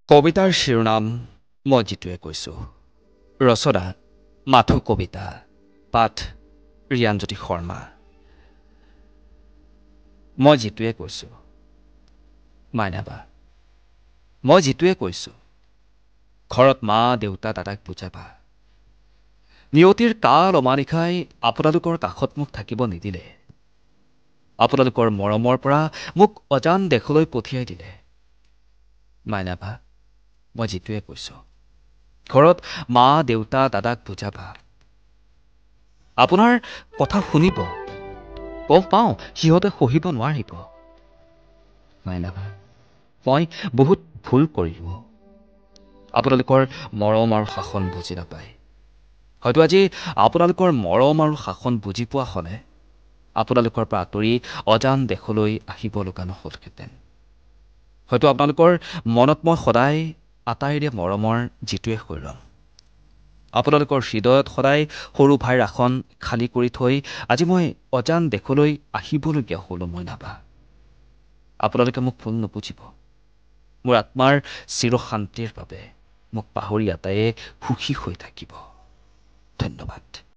কবিতাৰ শিৰোনাম মই যিটোৱে কৈছোঁ। ৰচনা মাথো কবিতা, পাঠ ৰিয়ানজ্যোতি শৰ্মা। মই যিটোৱে কৈছোঁ মাইনাবা, মই যিটোৱে কৈছোঁ, ঘৰত মা দেউতা দাদাক বুজাবা। নিয়তিৰ কাল অমানিশাই আপোনালোকৰ কাষত মোক থাকিব নিদিলে, আপোনালোকৰ মৰমৰ পৰা মোক অজান দেশলৈ পঠিয়াই দিলে। মাইনাবা, মই যিটোৱে কৈছোঁ, ঘৰত মা দেউতা দাদাক বুজাবা। আপোনাৰ কথা শুনিব, গম পাওঁ সিহঁতে সহিব নোৱাৰিব। মাইনাবা, মই বহুত ভুল কৰিলোঁ, আপোনালোকৰ মৰম আৰু শাসন বুজি নাপায়। হয়তো আজি আপোনালোকৰ মৰম আৰু শাসন বুজি পোৱা হ'লে আপোনালোকৰ পৰা আঁতৰি অজান দেশলৈ আহিব লগা নহ'লহেঁতেন। হয়তো আপোনালোকৰ মনত মই সদায় আটাইৰে মৰমৰ যিটোৱে হৈ ৰ'ম। আপোনালোকৰ হৃদয়ত সদায় সৰু ভাইৰ আসন খালী কৰি থৈ আজি মই অজান দেশলৈ আহিবলগীয়া হ'লো। মইনাবা, আপোনালোকে মোক ভুল নুবুজিব। মোৰ আত্মাৰ চিৰশান্তিৰ বাবে মোক পাহৰি আটাইয়ে সুখী হৈ থাকিব। ধন্যবাদ।